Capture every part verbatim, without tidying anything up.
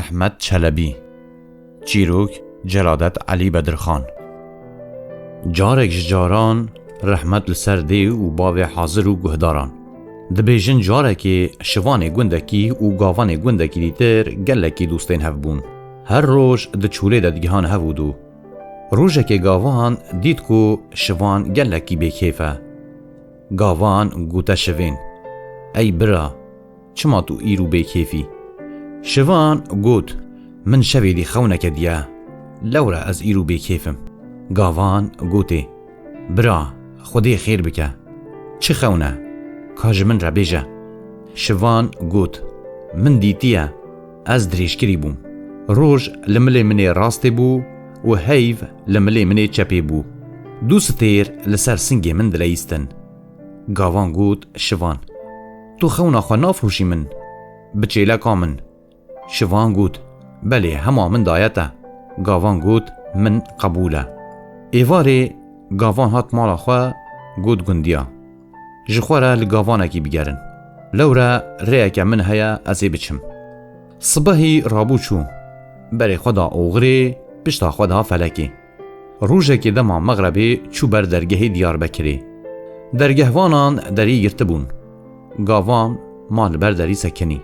Ehmed Çelebî. Çîrok, Celadet Elî Bedirxan. Carek ji caran rehmet li ser dê û bavê hazir û guhdaran. Dibêjin carekê şivanê gundekî û gavanê gundekî dîtir gelekî dostên hev bûn. Her roj di çûlê de digihan hev û dû. Rojekê gavan dît ku şivan gelekî bêkêf e. Gavan gote şivên, "Ey bira, çima tu îro bêkêf î?" Şivan got, "Min şevê dî xewneke diya. Lewra ez îro bêkêf im." Gavan gotê, "Bira, Xwedê xêr bike. Çi xewn e? Ka ji min re bêje." Şivan got, "Min dîtiye. Ez dirêjkirî bûm. Roj li milê min ê rastê bû û heyv li milê min ê çepê bû. Du stêr li ser singê min dileyîstin." Gavan got, "Şivan, tu xewna xwe nafroşî min? Bi çêleka min." Şivan got, "Belê, hema min daye te." Gavan got, "Min qebûl e." Êvarê gavan hat mala xwe, got gundiya, "Ji xwe re li gavanekî bigerin. Lewre rêyeke min heye, ez ê biçim." Sibehî rabû çû. Berê xwe da oxirê, pişta xwe da felekê. Rojekê dema mexrebê çû ber dergehê Diyarbekirê. Dergehvanan derî girtibûn. Gavan ma li ber derî sekinî.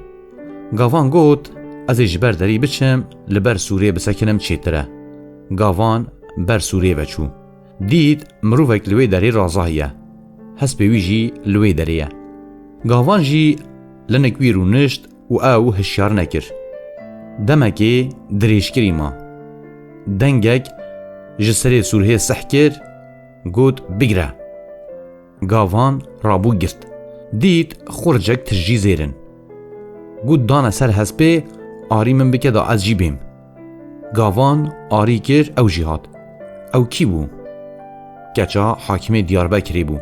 Gavan got, "Ez ê ji ber derî biçim, li ber sûrê bisekinim çêtir e." Gavan ber sûrê ve çû. Dît mirovek li wê derê razahiye. Hespê wî jî li wê derê ye. Gavan jî linik wî rûnişt û ew hişyar nekir. Demekê dirêjkirî ma. Dengek ji serê sûrhê seh kir, got, "Bigire." Gavan rabû girt. Dît xurcek tijî zêr in. Got, "Dane ser hespê, arî min bike da ez jî bêm." Gavan arî kir, ew jî hat. Ew kî bû? Keça hakimê Diyarbekirê bû.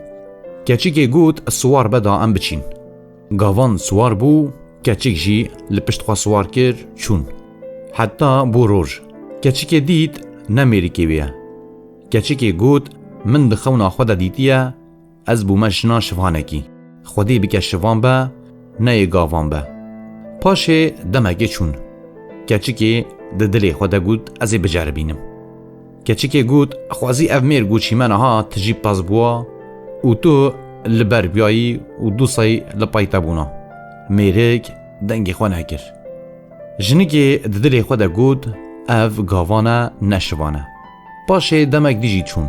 Keçikê got, "Siwar be da em biçîn." Gavan siwar bû, keçik jî li pişt xwe siwar kir, çûn. Heta bû roj. Keçikê dît ne mêrikê wê ye. Keçikê got, "Min di xewna xwe de dîtiye, ez bûme jina şivanekî. Xwedê bike şivan be, neyê gavan be." Paşê demekê çûn. Keçikê di dilê xwe de got, "Ez ê biceribînim." Keçikê got, "Xwezî ev mêr ku çîmena ha tijî pez bûa û tu li ber biyayî û du sey li pey te bûna." Mêrik dengê xwe nekir. Jinikê di dilê xwe de got, "Ev gavan e, ne şivan e." Paşê demek dî jî çûn.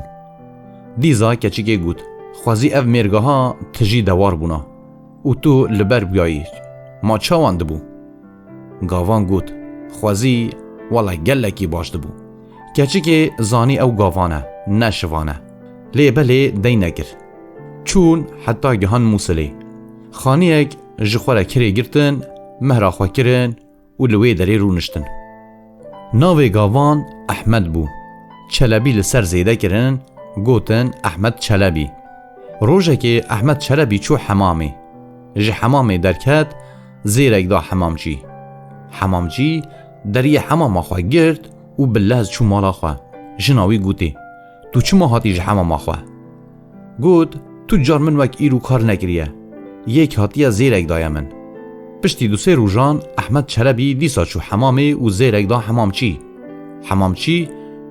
Dîza keçikê got, "Xwezî ev mêrga ha tijî dewar bûna û tu li ber bûyayî. Ma çawan dibû?" Gavan got, "Xwezî, wele gelekî baş dibû." Keçikê zanî ew gavan e, ne şivan e. Lê belê dey nekir. Çûn heta gihan Mûsilê. Xaniyek ji xwe re kirê girtin, mehra xwe kirin û li wê derê rûniştin. Navê gavan Ehmed bû. Çelebî li ser zêde kirin, gotin Ehmed Çelebî. Rojekê Ehmed Çelebî çû hemamê. Ji hemamê derket, zêrek da hemamçî. Hemamçî deriyê hemama xwe girt û bi lez çû mala xwe. Jina wî gotê, "Tu çima hatî ji hemama xwe?" Got, "Tu car min wek îro kar nekiriye. Yek hatiye zêrek daye min." Piştî du sê rojan Ehmed Çelebî dîsa çû hemamê û zêrek da hemamçî. Hemamçî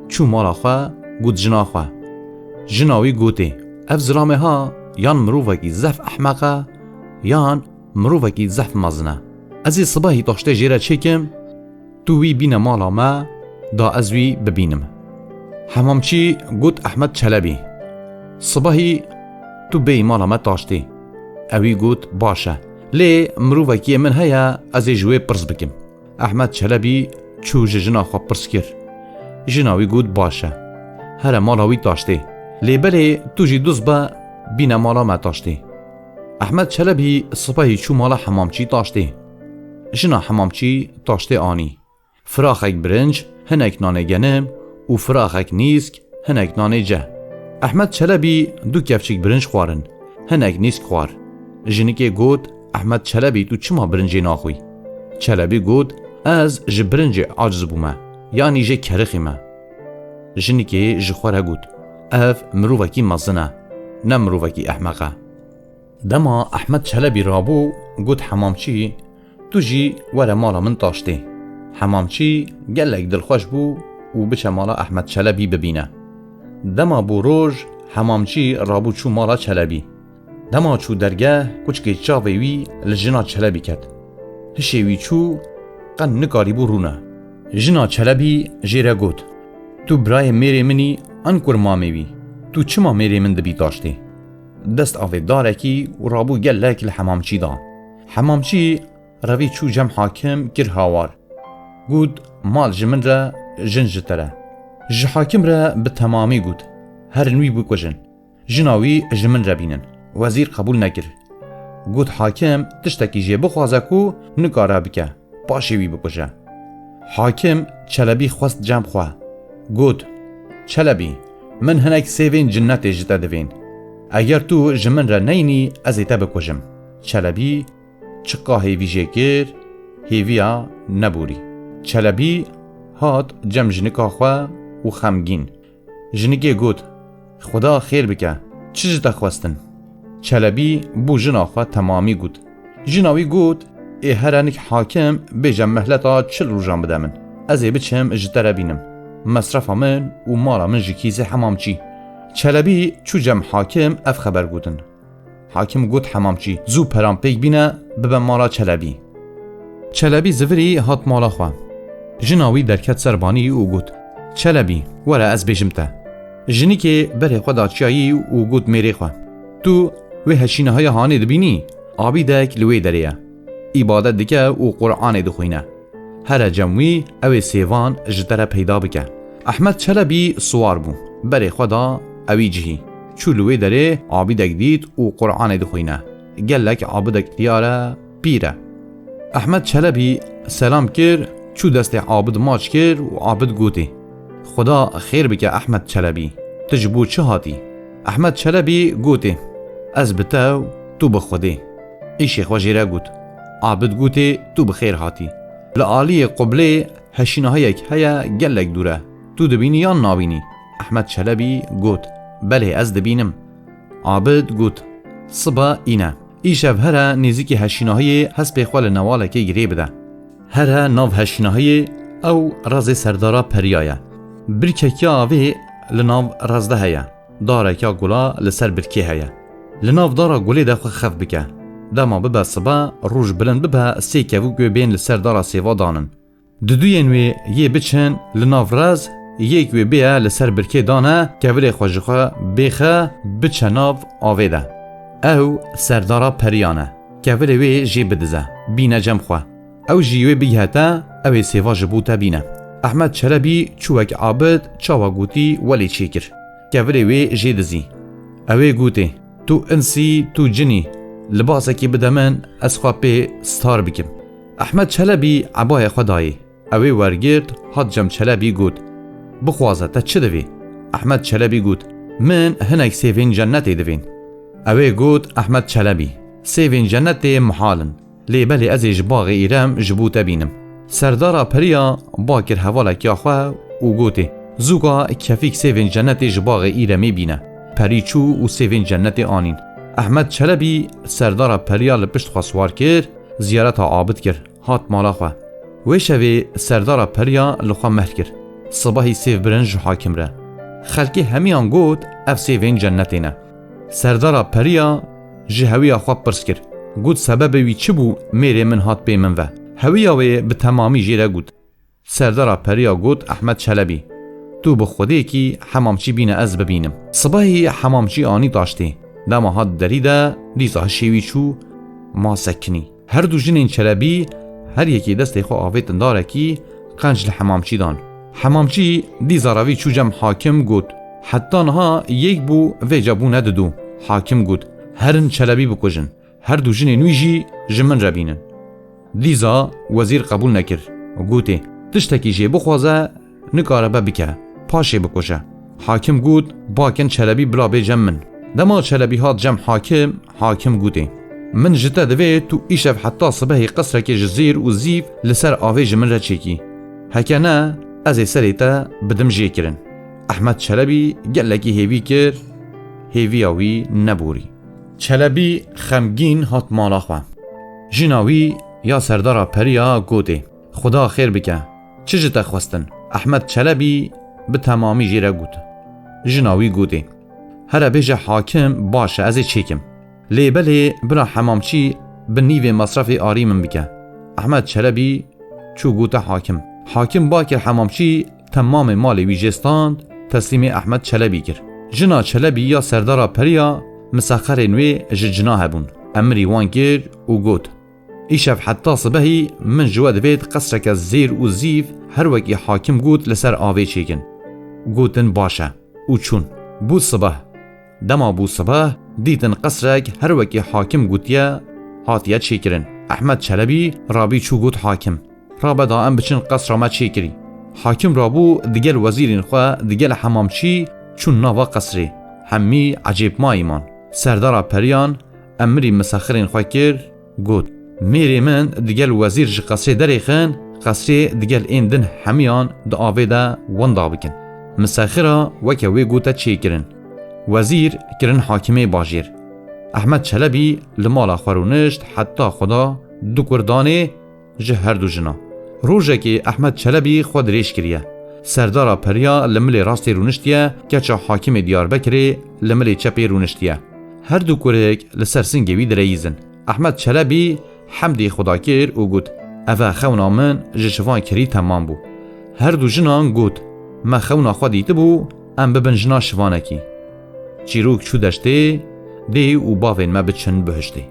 çû mala xwe, got jina xwe. Jina wî gotê, "Ev zilamê ha yan mirovekî zehf ehmeq e, yan mirovekî zehf mezin e. Ez ê sibehî taştê jê re çêkim, tu wî bîne mala me, da ez wî bibînim." Hemamçî got Ehmed Çelebî, "Sibehî tu bêyî mala me taştê." Ewî got, "Baş e. Lê mirovekî yê min heye, ez ê ji wê pirs bikim." Ehmed Çelebî çû ji jina xwe pirs kir. Jina wî got, "Baş e. Here mala wî taştê. Lê belê tu jî duz be, bîne mala me taştê." Ehmed Çelebî sibehî çû mala hemamçî taştê. Jina hemamçî taştê anî. Firaxek birinc, hinek nanê genim û firaxek nîsk, hinek nanê ce. Ehmed Çelebî du kevçik birinc xwarin, hinek nîsk xwar. Jinikê got, "Ehmed Çelebî, tu çima birincê naxwî?" Çelebî got, "Ez ji birincê aciz bûme, yanî jê kerixîme." Jinikê ji xwe re got, "Ev mirovekî mezin e, ne mirovekî ehmeq e." Dema Ehmed Çelebî rabû, got hemamçî, "Tu jî were mala min taştê." Hemamçî gelek dilxweş bû û biçe mala Ehmed Çelebî bibîne. Dema bû roj, Hemamçî rabû çû mala Çelebî. Dema çû dergeh, kuçkê çavê wî li jina Çelebî ket. Hişê wî çû, qet nikarîbû rûne. Jina Çelebî jê re got, "Tu birayê mêrê min î an kur mamê wî? Tu çima mêrê min dibî taştê?" Dest avê darekî û rabû gelek li Hemamçî da. Hemamçî revî çû cem hakim kir hawar. Got, "Mal ji min re, jin ji te re." Ji hakim re bi temamî got, "Herin wî bikujin. Jina wî ji min re bînin." Wezîr qebûl nekir. Got, "Hakim tiştekî jê bixwaze ku nikare bike, paşê wî bikuje." Hakim Çelebî xwest cem xwe. Got, "Çelebî, min hinek sêvên cinnetê ji te divên. Eger tu ji min re neyînî, ez ê te bikujim." Çelebî çiqa hêvî jê kir, hêviya neborî. Çelebî hat cem jinika xwe û xemgîn. Jinikê got, "Xuda xêr bike, çi ji te xwestin?" Çelebî bo jina xwe temamî got. Jina wî got, "Ê here nik hakim bêje mehleta çil rojan bide min. Ez ê biçim ji te re bînim. Mesrefa min û mala min ji kîsê Hemamçî." Çelebî çû cem hakim ev xeber gotin. Hakim got Hemamçî, "Zû peran pêk bîne, bibe mala Çelebî." Çelebî zivirî hat mala xwe. Jina wî derket ser banî û got, "Çelebî, were ez bêjim te." Jinikê berê xwe da çiyayî û got mêrê xwe, "Tu wê heşîneheya hanê dibînî? Abîdek li wê derê ye. Îbadet dike û Quranê dixwîne. Here cem wî, ew ê sêvan ji te re peyda bike." Ehmed Çelebî siwar bû. Berê xwe da ewî cihî. Çû li wê derê abîdek dît û Quranê dixwîne. Gelek abidek diyar e, pîr e. Ehmed Çelebî selam kir, çû destê abid maç kir û abid gotê, "Xuda xêr bike Ehmed Çelebî. Tu ji bo çi hatî?" Ehmed Çelebî gotê, "Ez bi te û tu bi Xwedê." Îşê xwe jê re got. Abid gotê, "Tu bi xêr hatî. Li aliyê qiblê heşînahiyek heye, gelek dûr e. Tu dibînî yan nabînî?" Ehmed Çelebî got, "Belê, ez dibînim." Abid got, "Sibe îne. Îşev here nêzîkî heşînahiyê hespê xwe li newalekê girê bide. Here nav heşînahiyê, ew rezê serdara periya ye. Birkekiya avê li nav rez de heye. Dareka gula li ser birkê heye. Li nav dara gulê de xwe xev bike. Dema bibe sibe, roj bilind bibe, sê kevûk wê bên li ser dara sêva danin. Diduyên wê yê biçin li nav rez, yêk wê bêye li ser birkê dane, kevirê xwe ji xwe bêxe, biçe nav avê de. Ew serdara periyan e. Kevirê wê jê bidize, bîne cem xwe. Ew jî wê bigihete, ew ê sêva ji bo te bîne." Ehmed Çelebî çû wek abid çawa gotî welê çêkir. Kevirê wê jê dizî. Ew ê gotê, "Tu insî, tu cinî, libasekî bide min, ez xwe pê star bikim." Ehmed Çelebî ebayê xwe dayê. Ew ê wergirt, hat cem Çelebî got, "Bixwaze te çi divê?" Ehmed Çelebî got, "Min hinek sêvên cennetê divên." Ew ê got, "Ehmed Çelebî, sêvên cennetê mihal in. Lê belê ez ê ji baxê Îrem ji bo te bînim." Serdara periya ba kir hevalekî ya xwe û gotê, "Zûka kefîk sêvên cennetê ji baxê Îremê bîne." Perî çû û sêvên cennetê anîn. Ehmed Çelebî serdara periya li pişt xwe siwar kir, ziyareta abid kir, hat mala xwe. Wê şevê serdara periya li xwe mehr kir. Sibehî sêv birin ji hakim re. Xelkê hemiyan got, "Ev sêvên cennetê ne." Serdara periya ji hewiya xwe pirs kir. Got, "Sebebê wî çi bû mêrê min hat pê min ve?" Hewiya wê bi temamî jê re got. Serdara periya got, "Ehmed Çelebî, tu bi Xwedêkî hemamçî bîne ez bibînim." Sibehî hemamçî anî taştê. Dema hat derî de, dîsa hişê wî çû, ma sekinî. Her du jinên Çelebî, her yekê destê xwe avêtin darekî, qenc li hemamçî dan. Hemamçî dîsa revî çû cem hakim got, "Heta niha yek bû, vêca bûne didu." Hakim got, "Herin Çelebî bikujin. Her du jinên wî jî ji min re bînin." Dîza wezîr qebûl nekir. Gotê, "Tiştekî jê bixwaze, nikaribe bike, paşê bikuje." Hakim got, "Bakin Çelebî bila bê cem min." Dema Çelebî hat cem hakim, hakim gotê, "Min ji te divê tu îşev heta sibehê qisrekê ji zêr û zîv li ser avê ji min re çêkî. Heke ne, ez ê serê te bidim jê kirin." Ehmed Çelebî gelekî hêvî kir, hêviya wî neborî. Çelebî xemgîn hat mala xwe. Jina wî ya serdara periya gotê, Xuda xêr bike. Çi ji te xwestin? Ehmed Çelebî bi temamî jê re got. Jina wî gotê, Here bêje hakim, baş e, ez ê çêkim. Lê belê bira Hemamçî bi nîvê mesrefê arî min bike. Ehmed Çelebî çû gote hakim. Hakim ba kir Hemamçî temamê malê wî jê stand, teslîmê Ehmed Çelebî kir. Jina Çelebî ya serdara Periya, misexerên wê ji cina hebûn. Emirî wan kir û got, Îşev heta sibehî min ji we divêt qesreke zêr û zîv her wekî hakim got li ser avê çêkin. Gotin, Baş e. Û çûn. Bû sibeh. Dema bû sibeh, dîtin qesrek her wekî hakim gotiye, hatiye çêkirin. Ehmed Çelebî rabî çû got hakim, Rabe da em biçin qesra me çêkirî. Hakim rabû digel wezîrên xwe, digel Hemamçî çûn nava qesrê. Hemî ecêbmayî man. Serdara Periyan emirî misexirên xwe kir, got, Mêrê min digel wezîr ji qesrê derêxin, qesrê digel ên din hemiyan di avê de winda bikin. Misexira weke wê gote çêkirin. Wezîr kirin hakimê bajêr. Ehmed Çelebî li mala xwe rûnişt, heta xwe da du kur danê ji her du jina. Rojekê Ehmed Çelebî xwe dirêj kiriye. Serdara Periya li milê rastê rûniştiye, keça hakimê Diyarbekirê li milê çepê rûniştiye. Her du kurêk li ser singê wî direyîzin. Ehmed Çelebî hemdê Xuda kir û got, Eve xewna min ji şivan kirî temam bû. Her du jinan got, Me xewna xwe dîtibû, em bibin jina şivanekî. Çîrok çû deştê, dê û bavên me biçin bihiştê.